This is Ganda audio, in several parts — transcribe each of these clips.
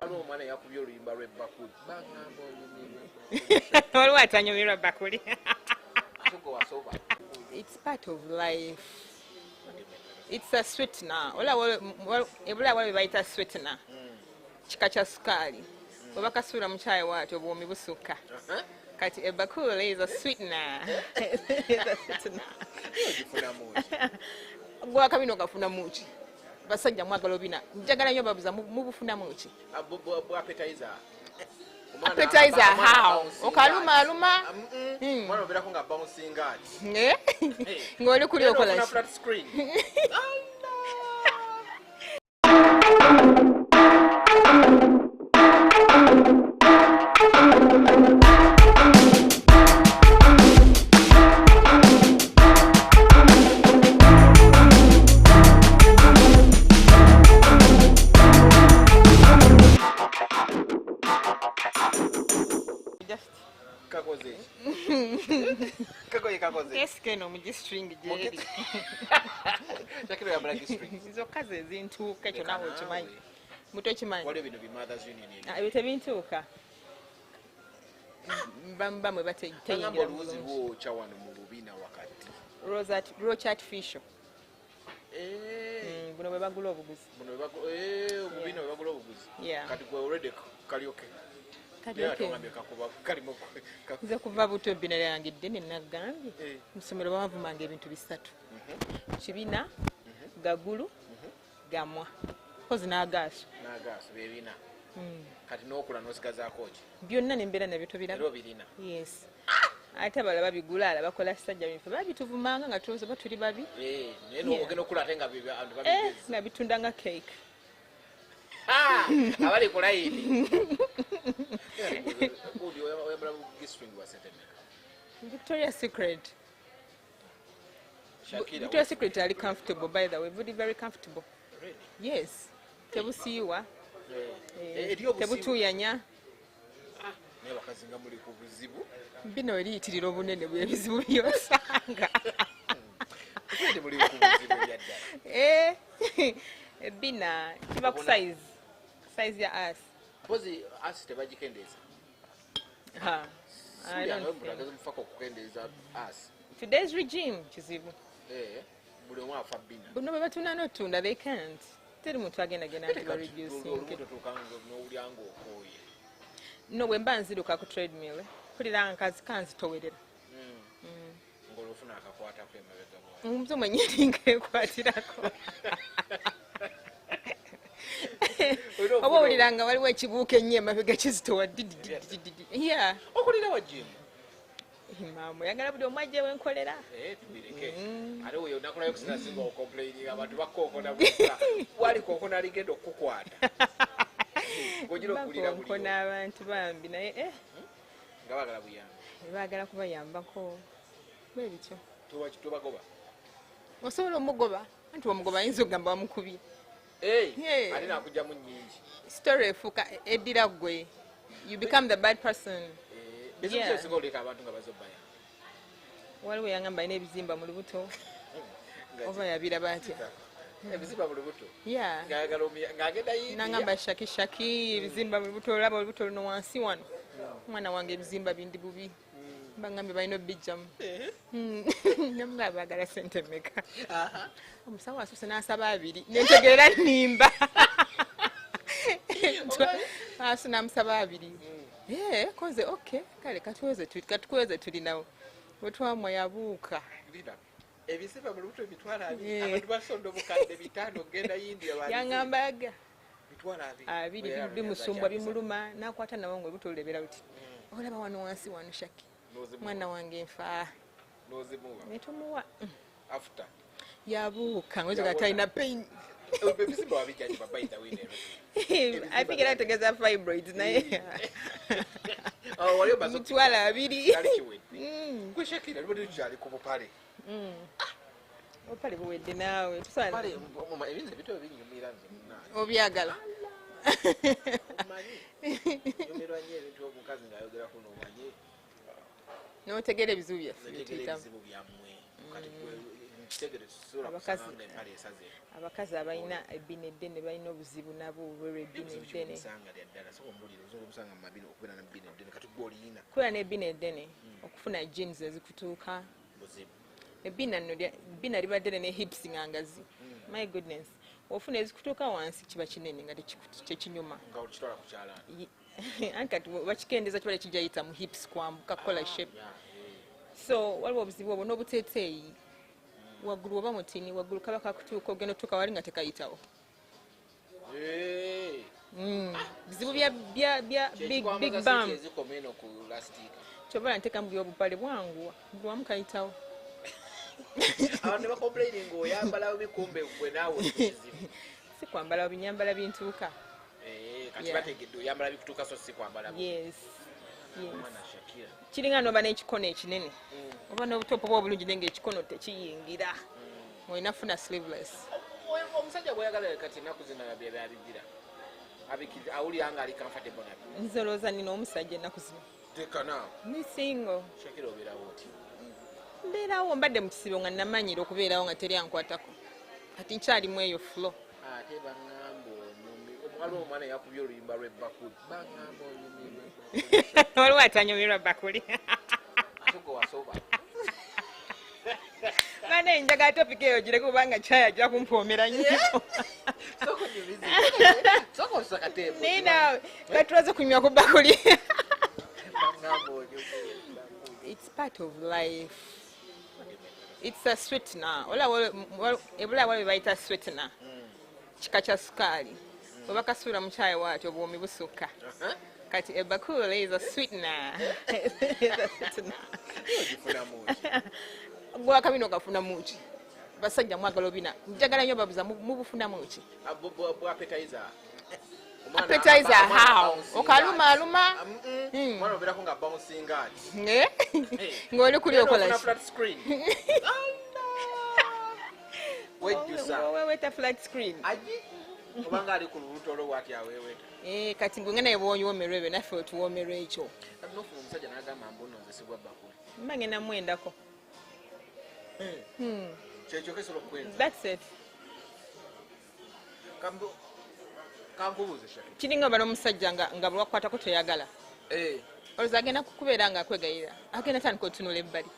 Waliwo omwana yakubye oluyimba lw'ebbakuli, bagamba onyumirwe. Waliwo atanyumirwa bakuli. Ate gwe wasoba. It's part of life. It's a sweetener. Olaba ebula waliwo bayita sweetener. Kika kya sukaali. Bwe bakasuula mu kyayi waati obuwoomi busukka. Kati ebakuli is a sweetener. Is a sweetener. Ogifunamu ki? Gwakabina okafunamu ki? Basajja mwagala obina. Njagala nnyo babuza mubufunamu ki? Ah, bu appetizer. Appetizer how? Okaluma aluma? Omwana obeerako nga bouncing ati. Eh? Ng'oli kuli okola ki? Flat screen. Just Kakoze ki? Kakoye kakoze. Esike eno mu G-string gyeri. Shakira oyambala G-string. Zokka ze zintuuka, ekyo naawe okimanyi. Muto kimanyi. Waliwo bino bi Mothers Union ebyo. Ah, ebyo tebintuuka. Mba mwe Bagamba teyingira oluwuzi bulungi. lwokya wano mu lubina wakati. Lwokya artificial. Eh, Buno bwe bagula obuguzi. Buno bwe obubina bwe bagula obuguzi. Yeah. Kati gwe already kalyoke. Kali Naye ate okay. ogambye kakuba kalimu Nze kuva buto ebbina lyange ddene nagambye. Eh. Mu ssomero bavumanga ebintu bisatu. Kibina, gagulu, gamwa. Mpozi n'agaaso. N'agaaso bye bina. Kati n'okula n'osigazaako ki? Byonna ne mbeera nabyo tobiraba. Era obirina. Yes. Ate abalala babigula ala bakola sajja bife babituvumanga nga tulowooza oba tuli babi. Eh, naye Yeah. ogenda okula ate nga abantu Eh, babigezi. nga bitunda nga cake. Ah, abali ku layini. Gundi oyambala bu G-string bwa sente mmeka? Victoria Secret. Shakira. Victoria Secret ali comfortable, by the way, very very comfortable. Really? Yes. Tebusiiwa. Eh, Eh, eri obusiiwa. tebutuuyanya. Naye abakazi nga muli ku buzibu. Bino eriyitirira obunene bw'ebizibu by'osanga. Tugende muli ku buzibu ebya ddala. Eh, bina kiba ku size. Size ya ass. Mpozi asi tebagikendeeza. Ha. I Suli don't muntu think. ageze mufaka okukendeeza asi. Today's regime kizibu. Eh, buli omu afa bina. Buno bwe batunda n'otunda they can't. Teri muntu agenda genda nti bareducing. Olubuto tuuka n'owulya ng'okooye. No bwe mba nziruka ku treadmill, mpulira nkazi kanzitowerera. Ng'olwofuna akakwatako emabega bwayo. Nze mwennyini nkekwatirako. Olina Oba ofuna owulira nga waliwo ekibuuka ennyo emabega kizitowa didididididi. Yeah. Okulira wa gym? Maama oyagala buli omu ajje wenkolera. Eh, tubireke. Ate oyo nakulayo kusina singa ocomplaining abantu bakookona busa. Wali kookona aligenda okukukwata. Ng'ogira okulira buli Bakonkona abantu bambi naye eh nga baagala buyambi. Baagala kubayambako. Bwe bityo. Tobagoba. Osobola omugoba anti omugoba ayinza okugamba wamukubye. Eh, Yeah. ate nakugyamu nnyingi. Story efuuka eddira ggwe. You become the bad person. Eh, bizibu Yeah. ki ebisinga oleeta abantu nga bazze obbayamba? Waliwo yangamba alina ebizimba mu lubuto. Nga Oba yabiraba atya? Ebizimba mu lubuto. Yeah. Ng'ayagala ng'agenda India. Nangamba shaki shaki ebizimba mu lubuto, olaba olubuto luno wansi wano. Omwana wange ebizimba bindi bubi. Bangambye balina obbijjamu. Namugamba baagala ssente mmeka? Omusawo asuuse n'asaba abiri. Nentegeera nnimba. Asu n'amusaba abiri. Eh, koze okay. Kale katuweze tulinawo. Bwe twamwa yabuuka. Lina, ebizimba mu lubuto 20,000. Yeah. Abantu basonda 500,000 okugenda India babize. Yangamba aga. 20,000. Abiri Oya, bimusumbwa oya, bimuluma n'akwata nawo nga olubuto luleebera luti. Olaba wano wansi wano shaki. N'ozimuwa. Mwana wange nfa. N'ozimuwa. Ne tumuwa. After. Yabuuka ng'oyinza Yawona. talina pain. Ebizimba wabijjanjaba by the way leero. I think era ategeeza fibroids naye. Oh, wali omaze 20,000. Kyali kiwedde. Gwe Shakira, lubadde tukyali ku bupale. Obupale buwedde naawe. Tusobola Bupale, ebintu ebito binyumira nze munnange. Obyagala. Omanyi, nyumirwa nnyo ebintu omukazi ng'ayogerako n'omanyi. N'otegeera ebizibu byaffe Netegeera bye tuyitamu. ebizibu byammwe. Kati gwe Kitegere tusobola Abakazi- kusanga empale esaze. Abakazi abalina ebbina eddene balina obuzibu nabo olw'ebbina Ebizibu eddene. kimusanga lya ddala, soka ombulire, osobola omusanga mu mabina okubeera na bbina eddene kati gwe oliyina? Kubeera n'ebbina eddene, okufuna jeans ezikutuuka Buzibu. Ebbina nno ebbina liba ddene ne hips nga ngazi. My goodness, ofuna ezikutuuka wansi kiba kinene nga tekinyuma. Nga okitwala ku kyalaani. Anti kati bakikendeza, kiba tekijja yita mu hips kwambuka kukola shape. Yeah, So waliwo obuzibu obwo n'obuteeteeyi waggulu oba mutini waggulu kaba kakutuuka, ogenda otuuka wali nga tekayitawo. Eh. Bizibu bya big, big bam. Ezikoma eno ku lastika. Kyova ntekamu byobupale bwanguwa, buli wamu kayitawo. Abantu ne bacomplaining oyambala bubi, kumbe gwe naawe oli ku kizibu. Si kwambala binyambala bintuuka. Eh, kati bategedde oyambala bikutuuka, so si kwambala bubi. Yes. Omwana Shakira. Kiringa noba n'ekikono ekinene oba n'obutopo bwa obulungi, naye nga ekikono tekiyingira, olina funa sleeveless. Omusajja bweyagala kati ennaku zino byabigira awulira nga ali comfortable nabyo. Nze olowooza nina omusajja ennaku zino? Teka naawe. Ndi single. Shakira, obeerawo oti? Mbeerawo, mbadde mu kisibo nga namanyira okubeerawo nga teri ankwatako. Kati nkyalimu eyo flow. Ate baŋŋamba onyumi, waliwo omwana yakubye oluyimba lw'ebbakuli, baŋŋamba onyumirwe. Waliwo atanyumirwa bakuli? Ate gwe wasoba. Bane, njagala topic eyo gireke kubanga kyaya ajja kumpoomera nnyo. Sooka onyumize, sooka osusa kateepo. Naye naawe katulaze kunywa ku bakuli. Baŋŋamba onyumirwe. It's part of life, it's a sweetener. Olaba ebulaya waliwo bayita sweetener, kika kya sukaali. Bwe bakasuula mu kyayi waatyo, obuwoomi busukka. Kati ebakuli is a sweetener. Is a sweetener. Ogifunamu ki? Gwakabina okafunamu ki? Basajja mwagala obina, njagala nnyo babuza, mubufunamu ki? Ah, bu appetizer. Appetizer how? Okaluma aluma? Omwana obeerako nga bouncing ati. Eh? Ng'oli kuli okola Ofuna ki? flat screen. Wejjusa. Weweta flat screen. Agi obanga ali ku lubuto olwo bwati aweeweta. Eh, kati gwe nga naye bwonywomerwa ebyo, naffe otuwoomerwa ekyo. Kati nofuna omusajja n'agamba mbu nze sigwa bakuli. Mba ngenda mwendako. Kyekyo kesobola okukwenza? That's it. Kankubuuze, Shakira. Kiringa oba n'omusajja nga bwewakwatako toyagala, olowooza agenda kukubeera nga akwegayirira? Agenda tandika otunula ebbali.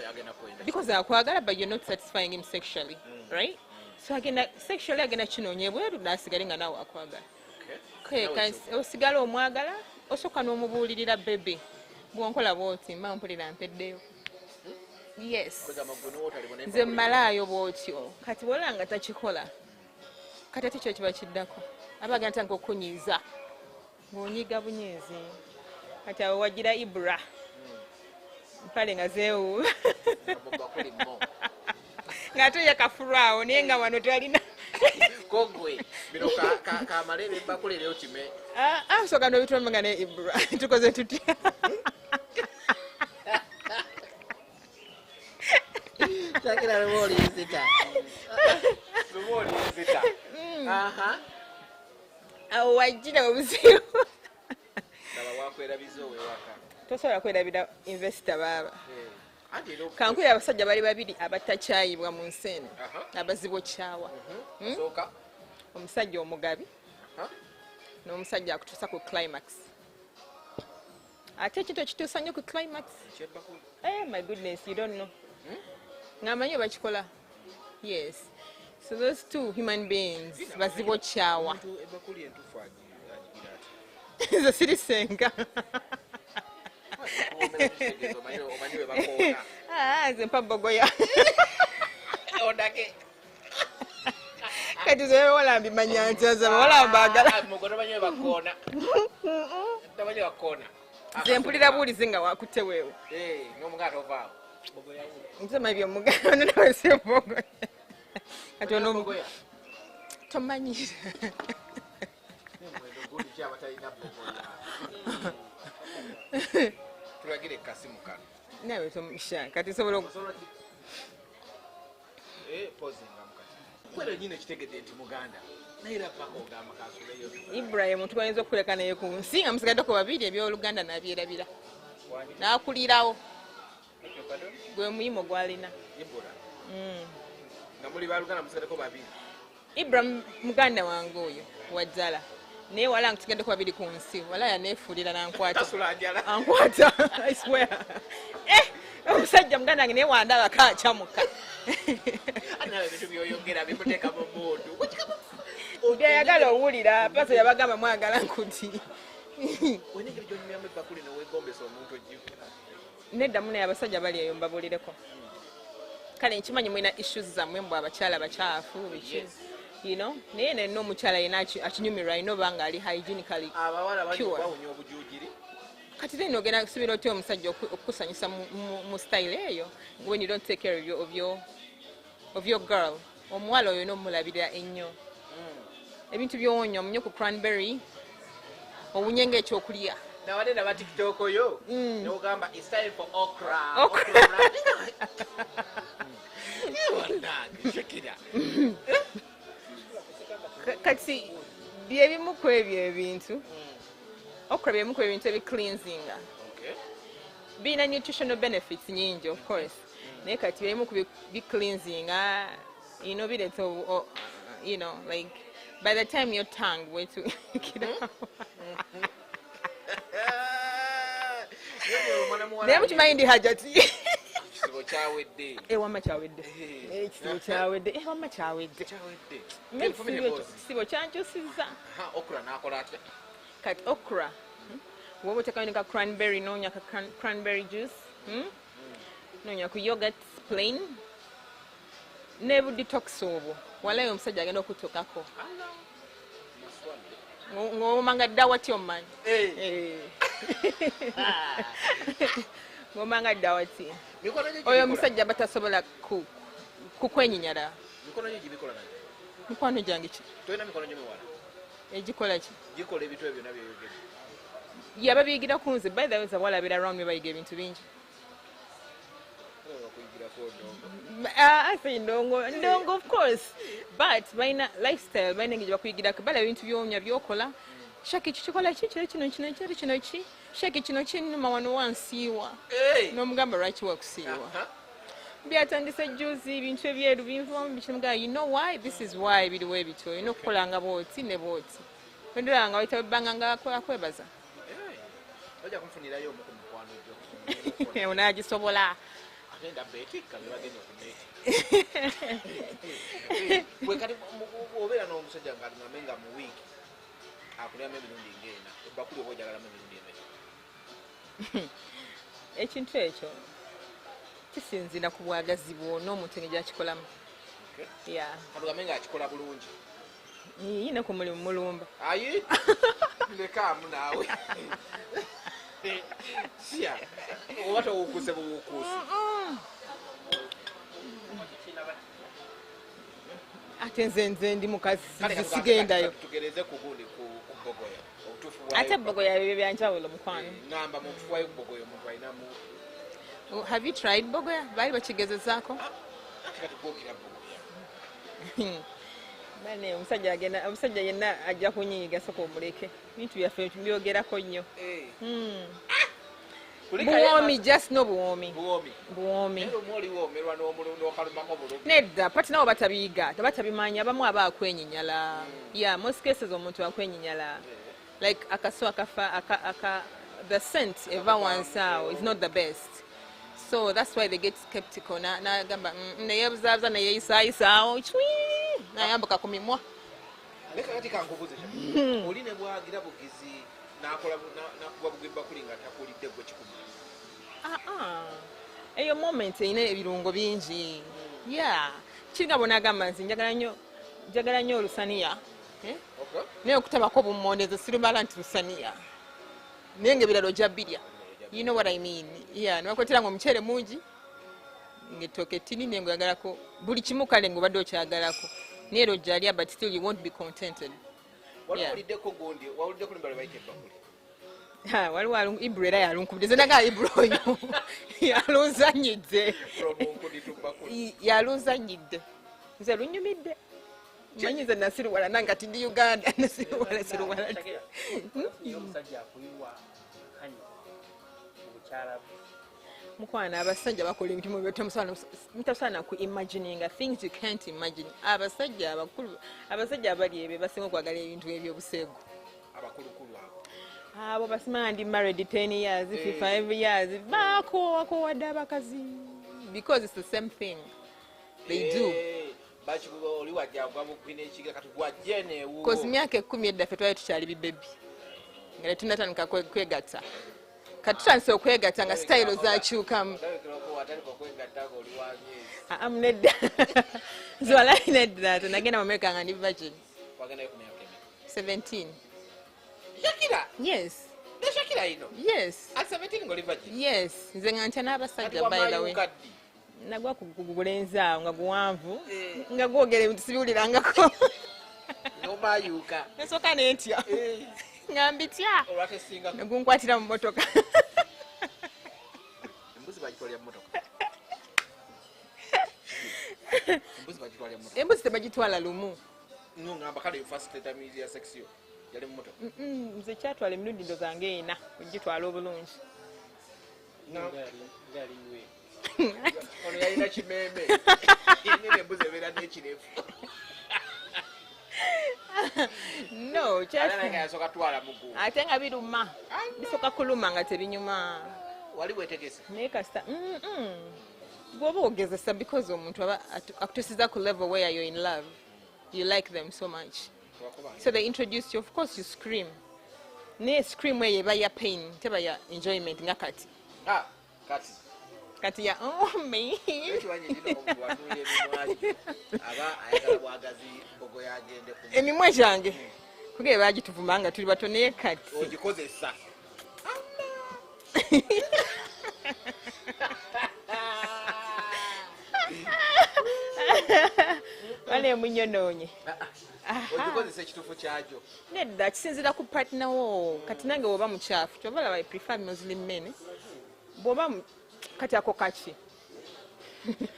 Agenda kwenda. Because akwagala, but you're not satisfying him sexually, right? So agenda sexually, agenda kinoonya ebweru n'asigale nga naawe akwagala. Okay. Okay, Nawe osigala omwagala, osooka n'omubuulirira, "Baby, bwonkola bwoti mba mpulira mpeddeyo." Yes. Kwegamba gwe n'owotalibwa naye Nze mmalaayo bwotyo. Kati bwolaba nga takikola, kati ate kyo kiba kiddako, aba agenda tandika okunyiiza ng'onyiiga bunyiizi. Kati awo wagira ibra mpale nga zeewuuba. Mu bakuli mo. Ng'ate ye kafulu awo, naye nga wano talina. Kogwe bino kamale ebyebakuli eryo kime. Ah, ah, soka n'obitulamu nga ne ibra tukoze tutya? Shakira, luba olinzita, luba olinzita. Aha. Awo wajjira obuzibu. Laba wakwerabiza owewaka. Tosobola kwerabira investor baaba. Anti era Kankuya, abasajja bali babiri abatakyayibwa mu nsi eno, abazibu okyawa. Sooka. Omusajja omugabi Aha. n'omusajja akutuusa ku climax. Ate ekintu ekituusa nnyo ku climax? Ekyebakuli. Eh, my goodness, you don't know ng'amanyi bakikola. Yes, so those two human beings bazibu okyawa. Omuntu ebakuli entuufu agigira ati? Nze siri senga. Kitegeeza omanyi we bakoona. Ah, nze mpa bogoya. Ondage. Kati ze wala mbimanya nti nze bawala mbaagala. Ah, mugo tomanyi we bakoona, tomanyi we bakoona. Nze mpulira buulizi nga wakutte weewo. Eh, n'omugaa tovaawo. Bogoya wo. Nze manyi byomugano nawe si bogoya. Kati ono Bogoya. Tomanyira. Omuwendo gundi ki abatalina bogoya? Tulagire ekasimu kano. Nawe tomusha kati sobola Osobola pozinga mukati kwero nyina ekitegedde nti muganda, naye era paka ogamba kansuleyo. Ibrahim tuyinza okuleka naye ku nsi nga musigaddeko babiri, ebyoluganda nabyerabira n'akulirawo gwe muyimo gwalina. Ibula. Nga muli baluganda musigaddeko babiri. Ibrahim muganda wange oyo wajjala, naye wala ntugendeko babiri ku nsi, wala yaneefuulira nankwata. Tasula njala. Ankwata, I swear. Eh, omusajja muganda wange, naye wandaba kakyamuka. Ate nawe ebintu byoyogera bikuteeka mu muntu. Byayagala owulira paso yabagamba mwagala nkuti. Olina engeri gyonyumyamu ebbakuli neweegombesa omuntu ogikula? Nedda munaye, abasajja bali eyo mbabulireko. Kale nkimanyi mulina issues zammwe mbw abakyala bakyafu biki. Naye nenna omukyala yena akinyumirwa alina oba nga ali hygienically Abawala pure. Bawunya obujuujiri. Kati then ogenda kusubira otya omusajja okukusanyusa mu style eyo when you don't take care of your girl? Omuwala oyo n'omulabirira ennyo. Ebintu by'owonya, omunye ku cranberry, owunye ng'ekyokulya. Nawadde naba TikTok yo nogamba, "It's time for okra." Okra. Bannange, Shakira. Kati byebimu ku ebyo ebintu, okra byebimu ku ebintu ebicleansinga. Birina nutritional benefits nyingi, of course, naye kati byebimu ku bicleansinga, bireeta like by the time your tongue wetukira. Naye mukimanyi ndi Hajati. Ekisibo kyawedde. Ewamma kyawedde. Ekisibo kyawedde, ewamma kyawedde. Kyawedde. Ekisibo kyankyusizza. Okra nakola atya? Kati okra, woba otekayo ka cranberry, nonya ka cranberry juice, Nonya ku yogurt plain ne bu detox obwo, walayo omusajja agenda okutuukako ng'omanga ddawa ti omumanyi. Eh. Ng'omanga ddawa ti Mikono gyo oyo gibikola. Omusajja batasobola kukwenyinyala. Mikono gyo gibikola nayo? Mikwano gyange ki? Tolina mikono gyo miwala? Egikola ki? Gikola ebintu ebyo byonna byoyogedde. Yababiyigira ku nze. By the way, zawalabira around me, bayiga ebintu bingi. Bakuyigirako ndongo. Ah, I say ndongo, ndongo of course, but balina lifestyle, balina engeri gye bakuyigirako, balaba ebintu byonywa byokola. Shaki kikikola ki kiro kino kino kiro kino ki shaki kino kinnuma wano wansiiwa. N'omugamba lwaki wakusiiwa. Byatandise juzi, ebintu ebyeru binvamu bikimugaa. You know why? This is why biriwo ebityo. Olina okukolanga bwoti ne bwoti, ondolaba nga wayitawo ebbanga nga akwebaza. Ojja kunfunirayo omu ku mikwano gyo. Onaagisobola? Ate ndabba etikka bebagenda okuneeti bwe kati obeera n'omusajja nga ngambe nga mu wiiki akulyamu emirundi ng'ena ebbakuli, oba ojagalamu emirundi emeka? Ekintu ekyo kisinziira ku bwagazi bwo n'omuntu engeri gyakikolamu. Ya. Katugambe ng'akikola bulungi. Yine ku mulimu mulumba. Ayi, lekaamu naawe siya oba towukuuse buwukuusi. Ate nze ndi mukazi. Kale katugambe Sigendayo. kati tugereze ku gundi ku bogoya obutuufu bwayo. Ate bogoya bibyo byanjawulo, mukwano. Ngamba mu butuufu bwayo ku bogoya omuntu alinamu. Oh, have you tried bogoya? Baali bakigezezaako? Ate kati gwogera bogoya. Bane omusajja agenda, omusajja yenna ajja kunyiiga, soka omuleke. Bintu byaffe tubyogerako nnyo. Buwoomi, just no buwoomi. Buwoomi. Buwoomi. Naye lumu oliwoomerwa n'okalumako bulumi. Nedda, pati nabo batabiyiga, batabimanya. Abamu aba akwenyinyala. Yeah, most cases omuntu akwenyinyala, like akaso akafa aka the scent eva wansi awo is not the best, so that's why they get skeptical. Nagamba neyebuzaabuza neyeyisaayisaawo cwi nayambuka ku mimwa. Leka kati kankubuze, oli ne bwagira bugizi nakola nakuba bugwi bakuli nga takulidde, gwe kikuma? Ah, ah. Eyo moment erina ebirungo bingi. Yeah, kiringa bonagamba nti njagala nnyo olusaniya, eh? Okay. Naye okutabako bummondezo sirumala nti lusaniya, naye nga ebirala ojja birya. You know what I mean? Yeah, nebakwetera nga omuceere mungi ngaettooke ettini, naye ngaoyagalako buli kimu. Kale ngaobadde okyagalako, naye era ojjalya, but still you won't be contented. Wali Yeah. owuliddeko gundi, wawuliddeko limba lwe bayita ebbakuli? Ha, waliwo Ibro era yalunkubidde. Nze naga Ibro oyo yalunzanyidde. From nkudi to bakuli. Yalunzanyidde, nze lunyumidde. Manyi nze nasiruwala nange kati ndi Uganda, nasiruwala siruwala. Iyo omusajja akuyiwa kanyi mu bukyala bwe. Mukwano, abasajja bakola ebintu mutasobola ku imagininga, things you can't imagine. Abasajja abakulu, abasajja abali ebyo basinga okwagala ebintu ebyobuseegu. Abakulukulu abo. Abo basimanya ndi married 10 years, 5 years, bakowakowadde abakazi because it's the same thing they do. Eh, bakikuba oli wajja agwa bugwi n'ekiga kati gwajja eno ewuwo. 'Cause myaka 10 edda ffe twali tukyali bibebi nga tetunatandika kwegatta. Kati tutandise okwegatta nga sitayiro zakyukamu. Olabikirako watandika okwegatta nga oli wa myezi. Aa, nedda, nze walayi nedda, tenagenda mu America nga ndi virgin. Wagendayo ku myaka emeka? 17. Shakira? Yes. Ne Shakira ino? Yes. At 17 ng'oli virgin? Yes, nze nga ntya Kati n'abasajja, by the way. wamayuka ddi? Nagwa ku gulenzi awo nga guwanvu, Eh. nga gwogera ebintu sibiwulirangako. Nomayuka. Nesooka nentya nga mbitya. Olwatesinga. Negunkwatira mu motoka. Embuzi bagitwalira mu motoka? Embuzi bagitwalira mu motoka? Embuzi tebagitwala lumu. No, ngamba kale first time ya sex yo yali mu motoka? Nze kyatwala emirundi ndoza nga ena ogitwala obulungi. Ono yalina kimeeme nene, embuzi ebeera n'ekirevu. No. Alabika yasooka twala mugu. Ate nga biruma, bisooka kuluma nga tebinyuma. Wali wetegese? Naye kasita bw'oba ogezesa, because omuntu aba akutusiza ku level where you're in love, you like them so much, so they introduce you, of course you scream, naye scream eyo eba ya pain, teba ya enjoyment nga kati. Ah, kati. Kati ya, oh me. Ekiwanyi kino omuntu watunula emimwa gye aba ayagala bwagazi mbogo yagende ku Emimwa gyange kugere bagituvuma nga tuli bato, naye kati ogikozesa. Bane munyonoonye. Ogikozesa ekituufu kyagyo. Nedda, kisinziira ku partner wo. Kati nange woba mukyafu, kyova laba I prefer Muslim men. Bwoba kati ako kaki?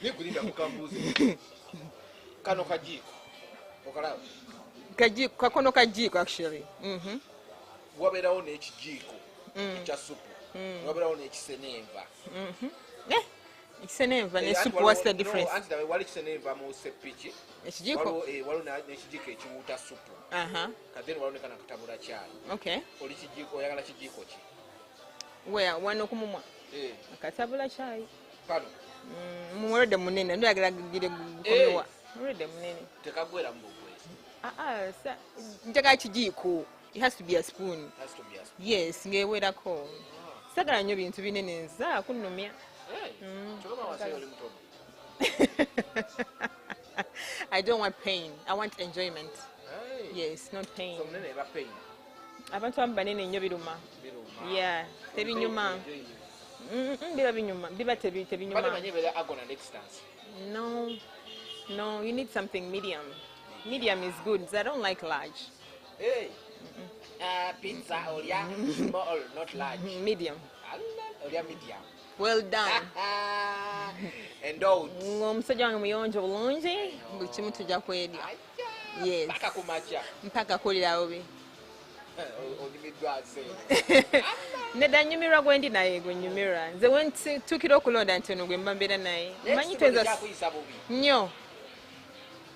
Nikulinda kukambuuzi kano kajiiko okalaba? Kajiiko kakono, kajiiko actually. Wabeerawo n'ekijiiko ekya supu, wabeerawo n'ekisenenva. Eh, ekisenenva ne supu, what's the difference? Anti wali kisenenva mu sepiki. Ekijiiko. Waliwo n'ekijiiko ekiwuuta supu. Kati then waliwo ne kano akatabula kyayi. Oli kijiiko, oyagala kijiiko ki? Where, wano kumumwa? Eh. Akatabula kyayi. Kano? Mulwedde munene, ndayagala gire gukomewa, mulwedde munene. Tekagwera mu bugwezi. Ah, ah, njagala kijiiko, it has to be a spoon. Has to be a spoon. Yes, ng'ewerako. Sagala nnyo bintu binene, nza kunnumya. Eh, kyokka wansi oli mutono. I don't want pain, I want enjoyment. Hey. Yes, not pain. So munene eba pain. Abantu abamu banene nnyo biruma. Biruma. Yeah, tebinyuma. Biba binyuma, biba tebinyuma. Bade manyi ebeera agon and ecstasy. No, you need something medium. Medium is good. I don't like large. Hey. Pizza olya small, not large. Medium. Allah, olya medium. Well done. Endowed. Ng'omusajja wange muyonjo bulungi, buli kimu tujja kwerya. Aya. Yes. Paka kumakya. Mpaka kulirawo be. Onyumiddwa ase. Nedda, nyumirwa gwe ndi naye, gwe nyumirwa. Nze we ntuukira okulonda nti ono gwe mba mbeera naye. Manyi toyinza Kyakuyisa bubi. Nnyo.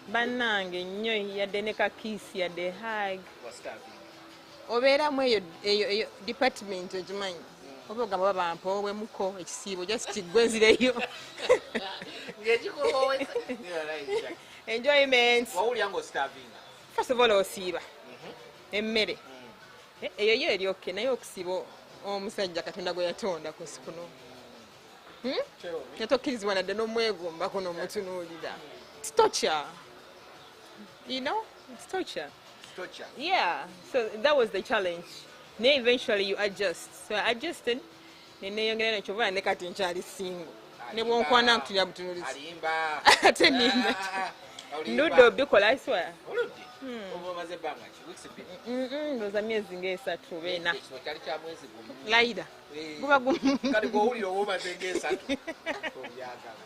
Bannange nnyo, yadde ne ka kiss, yadde hug. Wastarving. Obeeramu eyo department ogimanyi. Oba ogamba baba mpowemuko ekisiibo just kiggwe nzireyo. Ng'ekikuwoowesa. Enjoyment. Wawulira ng'ostarvinga. First of all osiiba emmere. Eh, eyo yo eri okay, naye okusiiba omusajja Katonda gwe yatonda ku nsi kuno. Hmm? Yatokkirizibwa nadde n'omwegombako n'omutunuulira. It's torture. You know? It's torture. Torture. Yeah, so that was the challenge. Naye eventually you adjust. So I adjusted. Ne neeyongera nekyova ne kati nkyali single. Ne bwonkwana nkutulira butunuulizi. Alimba. Ate ninda. Ah, olimba. Ndudde obikola, I swear. Oludde. Oba omaze ebbanga ki? Weeks 2. Ndowooza myezi ng'esatu oba ena. Kino kyali kya mwezi gumu. Layira. Eh. Guba gumu. Kati bw'owulira oba omaze ng'esatu. Obyagala.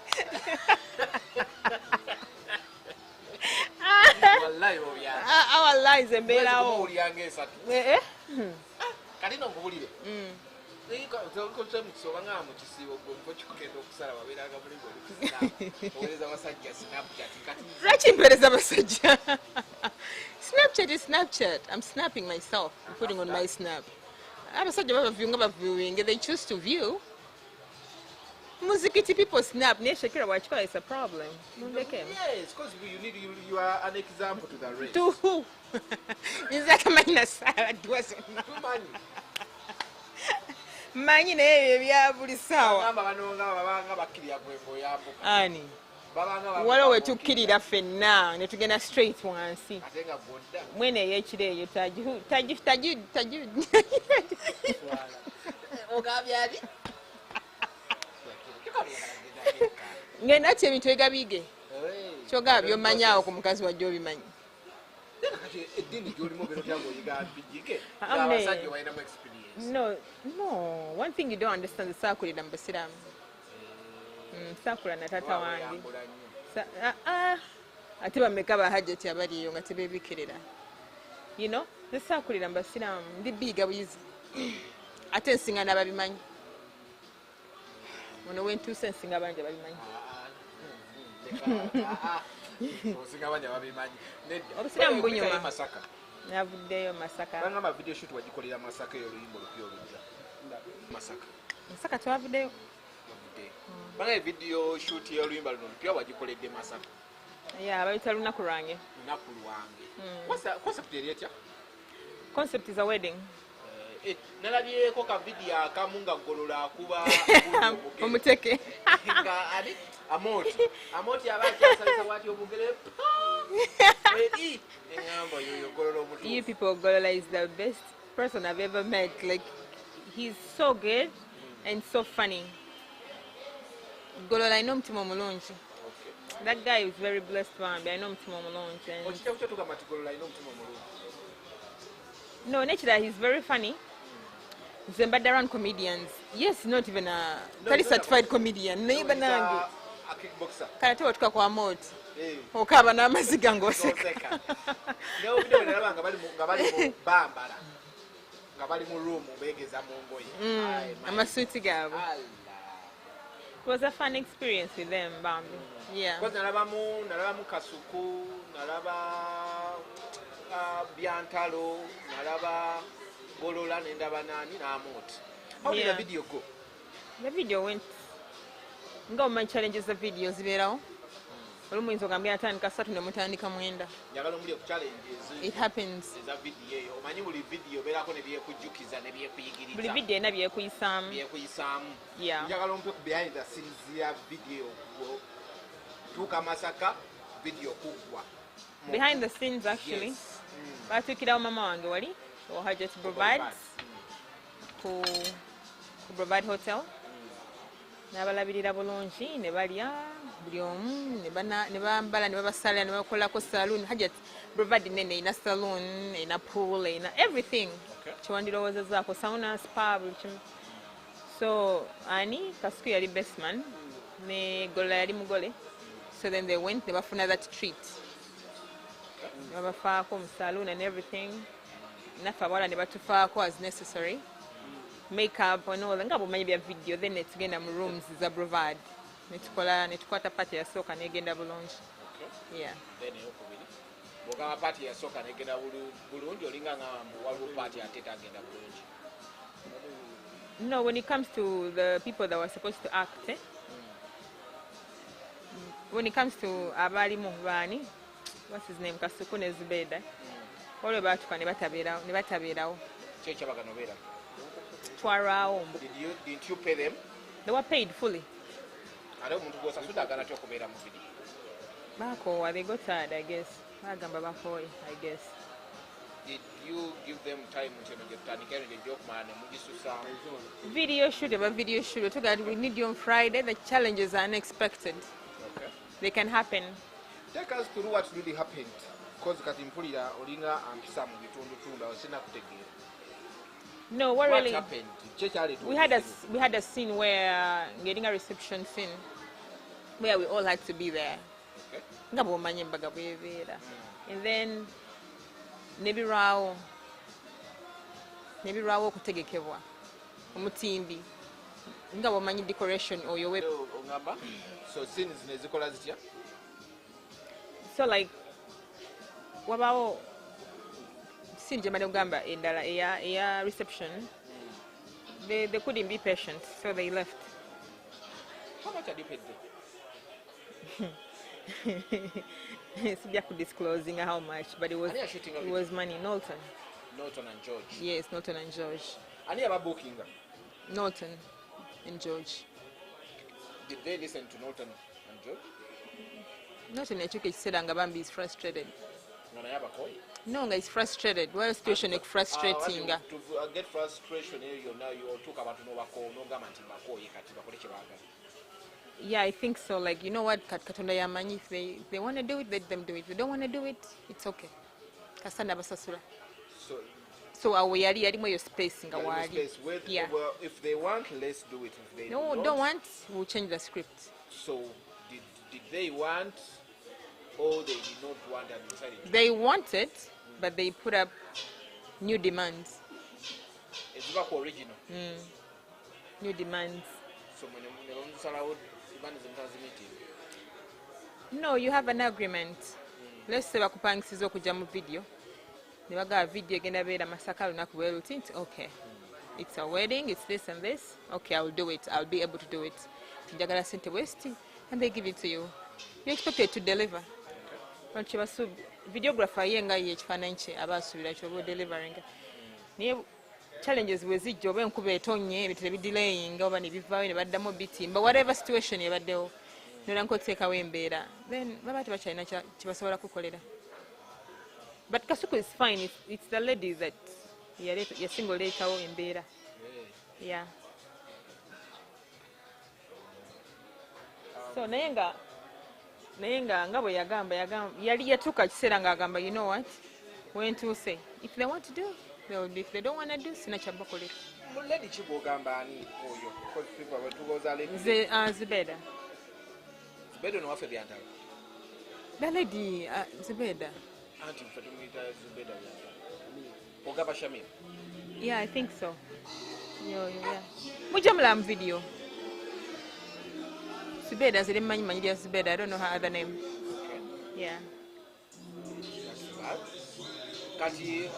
Wallahi obyagala. Ah, ah, wallahi nze Mwezi gumu mbeerawo. owulira ng'esatu. Eh, eh? Kati nno nkubulire. Obanga mukisiibo gwe mpo kikugenda okusala wabeeranga mulimu oli ku Snap. Oweereza abasajja Snapchat kati. Lwaki mpeereza abasajja? Snapchat is Snapchat. I'm snapping myself. I'm putting on my snap. Abasajja babaviewinga, baviewinga. They choose to view. Muzikiti people snap, naye Shakira bwakikola, it's a problem. Mundeke. Yes, because you need you are an example to the rest. To who? Nze akamanyi nasaala dduwa zonna. Tumanyi. Manyi, naye ebyo ebya buli ssaawa. Bagamba bano nga babanga bakkirira gwe ng'oyambuka. Ani? Babanga Waliwo we tukkirira ffenna ne tugenda straight wansi. Ate nga gwodda. Mwene ey'ekiro eyo tagi tagi tagi tagi. Ogambye ani? Ngenda ki ebintu egabige kyogaba byomanyi awo ku mukazi wajja obimanyi. Kati eddiini gyolimu obeera otya ng'oyiga mpijike Ah, abasajja balinamu experience? No, one thing you don't understand, saakulira mu busiraamu. Saakula na taata wange. Weyambula nnyo. Ah, ah. Ate bameka bahajjati abaliyo nga tebebikirira? Nze saakulira mu basiraamu, ndi biiga buyizi, ate nsinga n'ababimanyi. Ono wentuuse nsinga bangi ababimanyi. Osinga bangi ababimanyi. Nedda. Obusiraamu bunyuma. Kulikayo Masaka. Navuddeyo Masaka. Bangamba video shoot wagikolera Masaka eyo, oluyimba olupya olujja Masaka. Masaka twavuddeyo. Wavuddeyo. Banga video shoot y'oluyimba luno olupya wagikoledde Masaka. Ya, bayita Lunaku Lwange. Lunaku Lwange. Concept eri etya? Concept is a wedding. Eh, nalabyeko ka video akamu nga Golola akuba omuteke. Nga ani, Amoti, Amoti aba akyasalisa bwati obugere eri eŋŋamba yoyo Golola You omutuufu. people, Golola is the best person I've ever met. Like, he's so good and so funny. Golola alina omutima omulungi. That guy is very blessed, bambi. Alina omutima omulungi. And Okitya kutya tugamba nti Golola alina omutima omulungi? No, nekirala, he's very funny. Nze mbadde around comedians. Yes, not even a No, tali he's not a certified comedian. Naye banange. A kickboxer. Kale ate watuka kwa Moti. Eh. Okaaba n'amaziga ng'oseka. Ng'oseka. Naye video nalaba nga bali mu bambala nga bali mu room beegeza mu ngoye. Aye, my Amasuuti gaabwe. Allah. It was a fun experience with them, bambi. Yeah. Because nalabamu Kasuku, nalaba Byantalo, nalaba Golola, nendaba nani n'Amoti. How did the video go? The video went, nga omanyi challenges za video zibeerawo. Olumu oyinza ogambye atandika 3 ne mutandika 9. Njagala omuli ku challenges It happens. eza video eyo. Omanyi buli video obeerako ne byekujjukiza ne byekuyigiriza. Buli video erina byekuyisaamu. Byekuyisaamu. Yeah. Njagala ompe ku behind the scenes ya video, tuuka Masaka, video kuggwa. Behind the scenes, actually, Yes. batuukirawo mama wange wali owa Hajat Brovad ku Brovad Hotel, n'abalabirira bulungi ne balya buli omu ne bambala ne babasalira ne bakolako saloon. Hajat Brovad nene, erina saloon, erina pool, erina everything kyewandirowoozezaako, sauna, spa, buli kimu. So ani, Kasuku yali bestman ne Golola yali mugole, so then they went ne bafuna that treat ne babafaako mu saloon and everything. Naffe abawala ne batufaako as necessary, makeup and all, nga bwomanyi bya video. Then netugenda mu rooms za Brovad netukola netukwata party yasooka negenda bulungi. Yeah. Then eyokubiri, bwogamba party yasooka negenda bulungi, olinga ngamba mbu waliwo party ate tagenda bulungi. No, when it comes to the people that were supposed to act, eh? When it comes to abalimu baani, what's his name, Kasuku ne Zubeda, waliwo baatuka ne batabeerawo. Ki ekyabagano beera? Twalwawo mbu. Didn't you pay them? They were paid fully. Ate omuntu gwosasudde agana ty okubeera mu video? Bakoowa, they got tired, I guess. Bagamba bakooye, I guess. Did you give them time nti eno gye tutandika, eno gye gyokumala ne mugisusaamu? Video shoot eba video shoot. Tugaa we need you on Friday, the challenges are unexpected. They can happen. Take us through what really happened, cause kati mpulira olinga ampisa mu bitundutundu awo sinakutegeera. No, what What really happened? Ki ekyaleeta obuzibu? We had a scene where getting a reception scene where we all had to be there. Nga bw'omanyi embaga bwebeera, and then nebirwawo okutegekebwa. Omutimbi nga bwomanyi decoration oyo we. Ogamba so scenes nezikola zitya? So like wabawo scene gye mbadde kugamba endala eya reception. They couldn't be patient, so they left. How much had you paid them? Sijja kudisclosing how much, but it was, Ani yashootinga it video? Was money. Norton. Norton and George? Yes, Norton and George. Ani yababookinga? Norton and George. Did they listen to Norton and George? Norton yakyuka ekiseera nga bambi is frustrated. Nga naye abakoye? No, nga is frustrated. Well, situation ekufrustratinga. Ah, to get frustration eyo yonna, otuuka abantu n'ogamba nti mbakooye, kati bakole kye baagala. Yeah, I think so. Like, you know what, Katonda yamanyi. If they want to do it, let them do it. If they don't want to do it, it's okay, kasita nabasasula. So So awo yali yalimu eyo space nga yali mu waali. space where Yeah. well, if they want, let's do it. If they No, not, don't want, we'll change the script. So did they want or they did not want and decided to? They wanted, but they put up new demands. Eziva ku original? New demands. So mwe ne bamusalawo demand zemutazi meeting? No, you have an agreement. Let's say bakupangisiza okujja mu video, ne bagaba video egenda beera Masaka lunaku bwe luti, nti okay, it's a wedding, it's this and this. Okay, I'll do it, I'll be able to do it. Njagala sente bwesti, and they give it to you. You expected to deliver. Lwaki videographer ye nga ye ekifaananyi kye aba asuubira kyoba odeliveringa, naye challenges bwe zijja, oba enkuba etonnye, ebintu ne bidelayinga oba ne bivaayo ne baddamu bitimba, whatever situation ebaddewo, nolanka oteekawo embeera, then baba tebakyalina kyebasobola kukolera. But Kasuku is fine. It's the lady that yasinga oleetawo embeera. Yeah, so naye nga bwe yagamba, yali yatuuka kiseera ng'agamba, "You know what, wentuuse, if they want to do, they will do. If they don't want to do, sina kyabakolera." Lady ki bwogamba, ani oyo? Because people bwe tulowooza lady. Nze Zubeda. Zubeda ono waffe Byantalo? The lady, Zubeda. Anti ffe tumuyita Zubeda Byantalo. Ogamba Shamim? Yeah, I think so. Yo, yeah, mujja mulaba mu video. Zubeda, nze limmanyi manyi lya Zubeda. I don't know her other name. Okay. Yeah. That's bad. Kati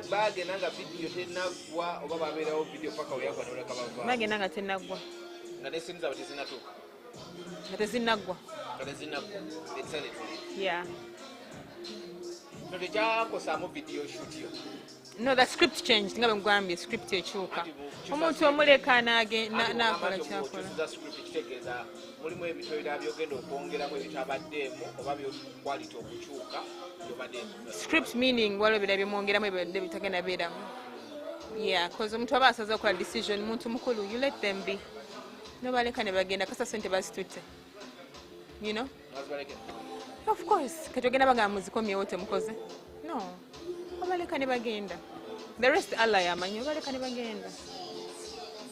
bagenda nga vidiyo tenaggwa oba babeerawo vidiyo paka weyagwa noleka bava? Bagenda nga tenaggwa. Nga ne scene zaabwe tezinatuuka? Nga tezinnaggwa. Nga tezinnaggwa, they decided to leave. Yeah. No tekyakosaamu video shoot yo? No, the script changed. Nga bwe nkugambye, script ekyuka. Anti Omuntu omuleka n'akola kyakola. Okyusiza script, kitegeeza mulimu ebintu ebirala byogenda okwongeramu ebitabaddeemu oba quality okukyuka byobadde. Script meaning waliwo ebirala byemwongeramu ebibadde bitagenda beeramu. Yeah, 'cause omuntu aba asaze okukola decision, muntu mukulu, you let them be, nobaleka ne bagenda, kasa sente bazitutte. Nazibaleke? Of course, kati ogenda bagamba muzikomyewo temukoze? No, obaleka ne bagenda. The rest Allah yamanyi. Obaleka ne bagenda,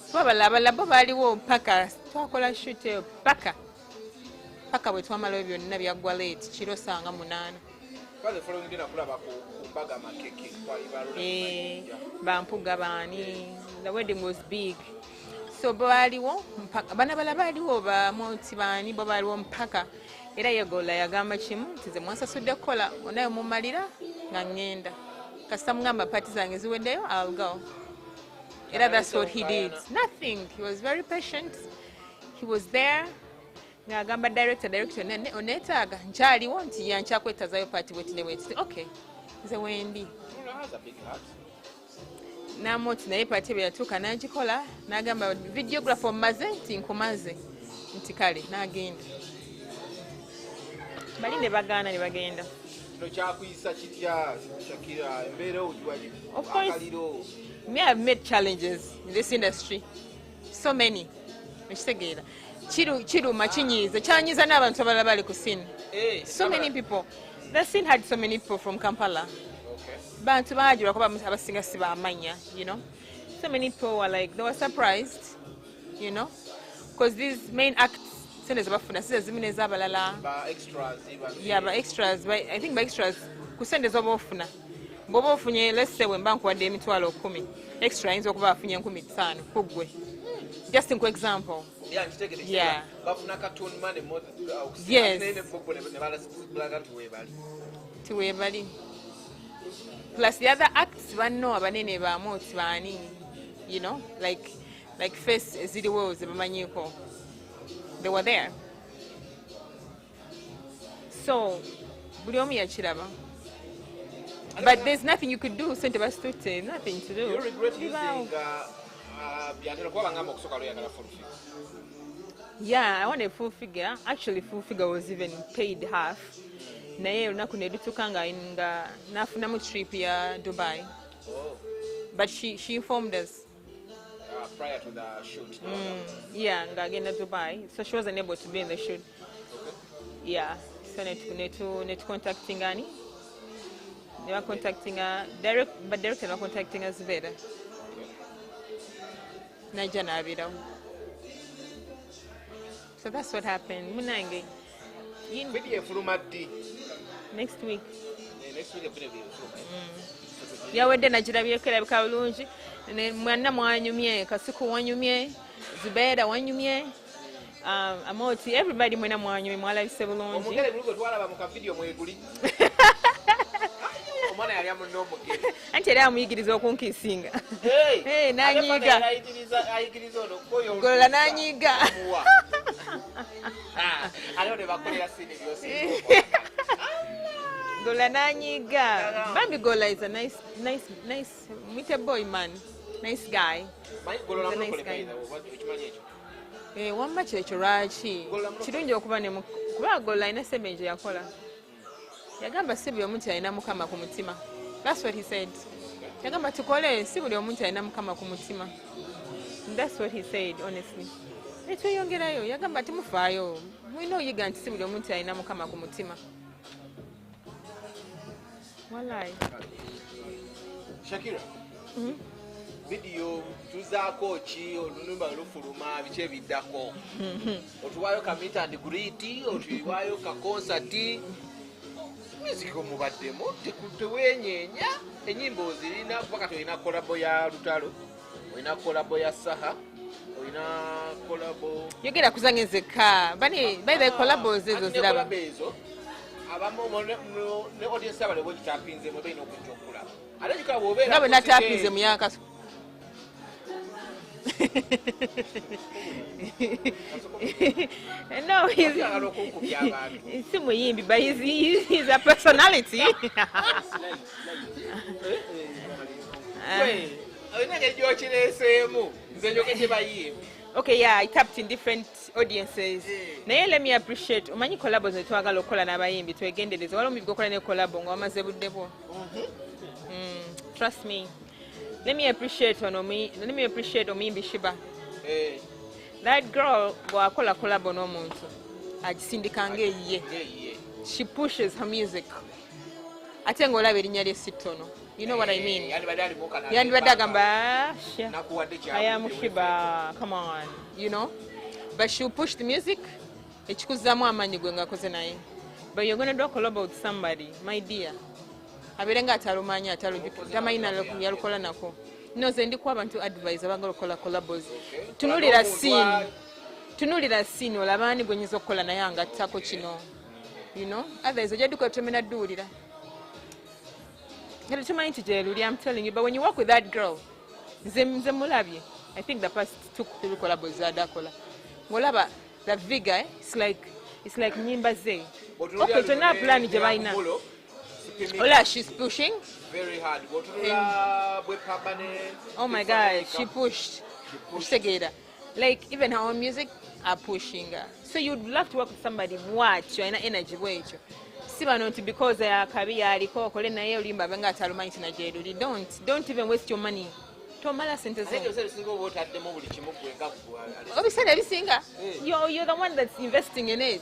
kuba abalala abalala bo baaliwo paka twakola shoot eyo, paka bwe twamalayo byonna, byaggwa late kiro sanga 8. Kwa the following day nakulaba ku mbaga Makeke kwali balola. Eh, bampuga baani, the wedding was big, so baaliwo mpaka bana bala baaliwo, bamoti baani bo baaliwo mpaka. Era yegola yagamba kimu nti ze mwansasudde kukola onaye mumalira nga ŋŋenda, kasita mugamba part zange ziweddeyo, I'll go. Era that's what he did. Nothing. He was very patient. He was there ng'agamba director, "Director, oneetaaga nkyaliwo?" Nti ya, nkyakwetazayo part bweti ne bweti. Okay, nze wendi. Has a big heart. Namoti naye part bwe yatuuka n'agikola, n'agamba videographer, "Omaze?" Nti nkumaze. Nti kale, n'agenda. Bali ne bagaana ne bagenda. Kino kyakuyisa kitya, Shakira, embeera Of course. akaliro? Me, I've made challenges in this industry, so many. Ekitegeera kiruma, kinyiiza, kyanyiiza n'abantu abalala bali ku scene. Eh, So many people, the scene had so many people from Kampala. Bantu bangi lwakuba abasinga si bamanya. So many people were like, they were surprised because these main acts, sente zebafuna si zezimu n'ez'abalala. Ba extras ba Yeah, ba extras, I think ba extras ku sente zoba ofuna Bw'oba ofunye, let's say, bwe mba nkuwadde 100,000 extra, ayinza okuba afunye 5,000 ku ggwe, just nku example. Yeah, nkitegedde. Bafuna cartoon money more Yes. ne bobo ne balaga nti weebali. Tiweebali, plus the other acts banno abanene bamoti baani, like face eziriwo ze bamanyiiko, they were there, so buli omu yakiraba, but there's nothing you could do, sente basitutte, nothing to do. You regret Bibaawo. using byantera kuba bangamba okusooka lweyagala full figure? Yeah, I want a full figure. Actually, full figure was even paid half. Naye olunaku ne lutuuka nga nafunamu trip ya Dubai. Oh. But she informed us. Prior to the shoot? Yeah, ng'agenda Dubai. So she wasn't able to be in the shoot. Yeah. So netu contacting ani? Ne ba contacting direct, but director ne ba contacting Zubeda. Najja n'abeerawo. So that's what happened. Munange. Video efuluma ddi? Next week. Eh, next week video efuluma. Yawedde, nagirabyeko, erabika bulungi. Mwenna mwanyumye, Kasuku wanyumye, Zubeera wanyumye, Amoti, everybody, mwena mwanyumye, mwalabise bulungi. Omugere guli gwe twalaba mu kavidiyo mweguli, omwana yali amunna omugere. Anti era amuyigiriza okunkisinga. Hey! Hey, n'anyiiga. Ate ayigiriza ono koyo. Golola n'anyiiga. Omuwa. Ah, ate ne bakolera scene byosinga. Gola n'anyiiga bambi. Gola is a nice, nice, nice mwite boy, man, nice guy. Manyi Golola He's a nice mulokole guy. by the way, okimanyi ekyo? Eh, wamma kyekyo lwaki Golola mulokole. kirungi okuba ne kuba Golola alina semenje yakola, yagamba si buli omu nti alina Mukama ku mutima. That's what he said. Yagamba tukole, si buli omu nti alina Mukama ku mutima. That's what he said, honestly. Etweyongerayo, yagamba timufaayo, mulina oyiga nti si buli omu nti alina Mukama ku mutima, walai. Shakira, video tuzaako ki? Olunumba lufuluma, biki ebiddako? Otuwaayo ka meet and greet, otuwaayo ka concert? Music omubaddemu, teweenyeenya, enyimba ozirina, kuba kati olina collabo ya Lutalo, olina collabo ya Saha, olina collabo. Yogera kuzange nzekka bani. By the collabos ezo Ati ne ziraba. Collabo ezo abamu ne audience abale bwegitapinzemu balina okujja okulaba, ate kikala bw'obeera Nga bwe ku natapinze stage. mu yakaso. No, he's Oyagala okunkubya abantu. Si muyimbi, but he's a personality. Gwe, olina engeri gy'okireeseemu, nze njogedde bayimbi. Okay, yeah, I tapped in different audiences. Naye let me appreciate, omanyi collabo ze twagala okukola n'abayimbi, twegendereze. Waliwo omuyimbi gwokola ne collabo nga wamaze budde bwo. Trust me, let me appreciate ono let me appreciate omuyimbi Shiba. Eh, That girl bw'akola collabo n'omuntu, agisindika ng'eyiye. Ng'eyiye. She pushes her music, ate ng'olaba erinnya lye si ttono, you know what I mean? Eh, yandibadde alimu kana. Yandibadde agamba, "Ah, Nakuwadde. I am Shiba, come on, you know." But she'll push the music, ekikuzzaamu amaanyi gwe ng'akoze naye. But you're gonna do a collab with somebody, my dear, abeere nga atalumanyi, tamanyi yalukola nako. No, nze ndikuwa abantu advice abagala okukola collabos. Tunulira scene, tunulira scene, olaba ani gwe nyinza okukola naye angattako kino. Otherwise ojja dduka tomena dduwulira nga tetumanyi nti gyeruli. I'm telling you, but when you work with that girl, nze mulabye, I think the past two, three collabos zadakola, ng'olaba the vigor, eh? It's like nyimba ze. Okay, tonna plan gye balina. Ola, she's pushing. Very hard. Bw'otunula bwepamba ne Oh my God, she pushed. Okitegeera, like even her own music are pushing her. So you'd love to work with somebody bwatyo, alina energy bwekyo, si bano nti because akabi yaliko okole naye olimba abe nga atalumanyi nti nagyeruli. Don't even waste your money, tomala sente zo. Ate ebiseera ebisinga oba otaddemu buli kimu gwe nga gwe. Ebiseera ebisinga Eh. you're the one that's investing in it,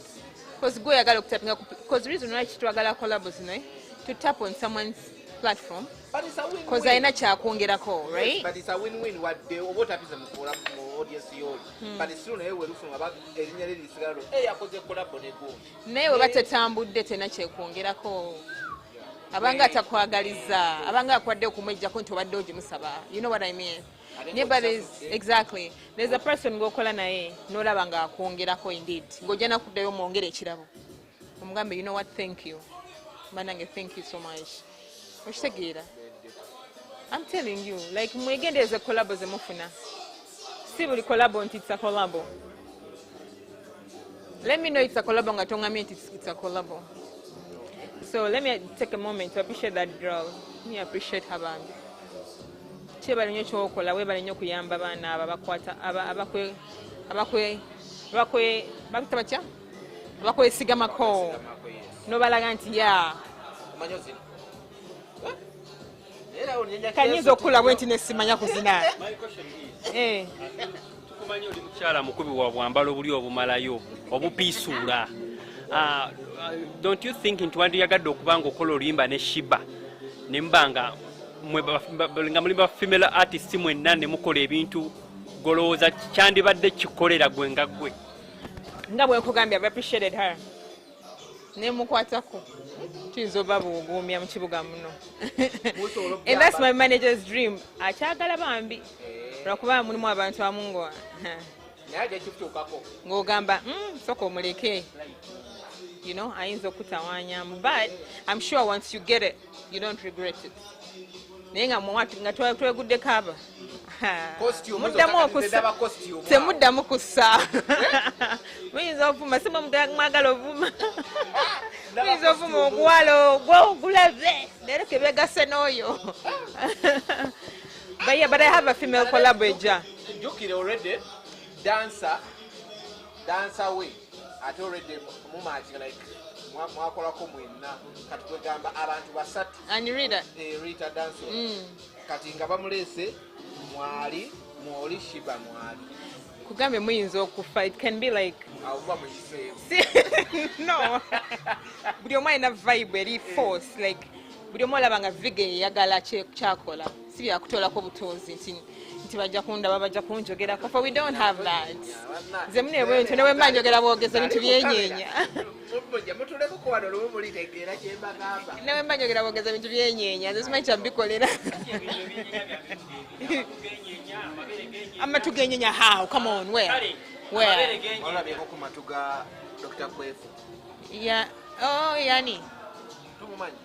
because gwe oyagala okutapinga, because reason lwaki twagala collabos zino, eh? To tap on someone's platform. But it's a win-win. Because alina kyakwongerako, right? But it's a win-win, wadde oba otapize mu mu audience y'oli, but still naye werufuna aba erinnya lye lisigala lo, eh, yakoze collabo ne gundi. Naye bwe batatambudde, tena kyekwongerako. Abanga atakwagaliza, abanga akwadde okumwejjako nti obadde ogimusaba. You know what I mean? Ate Naye but there's, ng'okisasudde. Exactly, there's a person ng'okola naye n'olaba ng'akwongerako, indeed ng'ojja nakuddayo omwongere ekirabo, omugambe, "You know what, thank you banange, thank you so much." Okitegeera? I'm telling you, like, mwegendereze collabo zemufuna. Si buli collabo nti it's a collabo. Let me know it's a collabo nga toŋŋambye nti it's a collabo. So let me take a moment to appreciate that girl. Me appreciate her bambi. Kyebale nnyo kyokola, webale nnyo okuyamba baana abo abakwata abakwe abakwe bakuyita batya, abakwesigamako, nobalaga nti ya. Omanyi ozina? Era onyenya. Kanyinza okukula bwe nti nesimanya kuzina. My question is, Eh, tukumanyi oli mukyala mukubi wa bwambalo buli obumalayo obupiisuula. Don't you think nti wandiyagadde okuba nga okola oluyimba ne Sheebah, ne muba nga nga muli ba female artist mwenna ne mukola ebintu golowooza kyandibadde kikolera gwe nga gwe? Nga bwe nkugambye, I've appreciated her, nemukwatako tuyinza oba buguumya mu kibuga muno. Musobola. And that's my manager's dream, akyagala bambi, lwakuba mulimu abantu abamu ngo Naye ajja kituukako. Ng'ogamba, sooka omuleke, ayinza okutawanyamu, but I'm sure once you get it, you don't regret it. Naye nga nga tweguddeko aba Costume muddamu zo, okussa. ndaba costume. Temuddamu kussa, muyinza ovuma, si mwe mwagala ovuma, muyinza ovuma oguwala ogwo ogulabe leero kebegase n'oyo. But yeah, but I have a female collab ejja. Jjukire already dancer we ate already mumatching, like mwakolako mwenna. Kati kwegamba abantu basatu. And Rita. Eh, Rita dancer. Kati nga bamuleese mwali mwoli Sheebah mwali. Kugambe muyinza okufa, it can be like Awo muba muyiseemu. No, buli omu alina vibe eri force, like buli omu olaba nga viga eyagala kyakola, si byakutoolako butonzi nti bajja kundaba, bajja kunjogerako, for we don't have that. Nze munebwe ntyo ne bwe mba njogera bwogeza bintu byenyeenya. Mujja mutulemuko wano lumu mulitegeera kyembagamba. Ne bwe mba njogera bwogeza bintu byenyeenya, nze simanyi kyambikolera. Amatu genyenya how? Come on, where, where? Olabyeko ku matu ga Dr Kwefu? Yeah, oh, yani. Tumumanyi.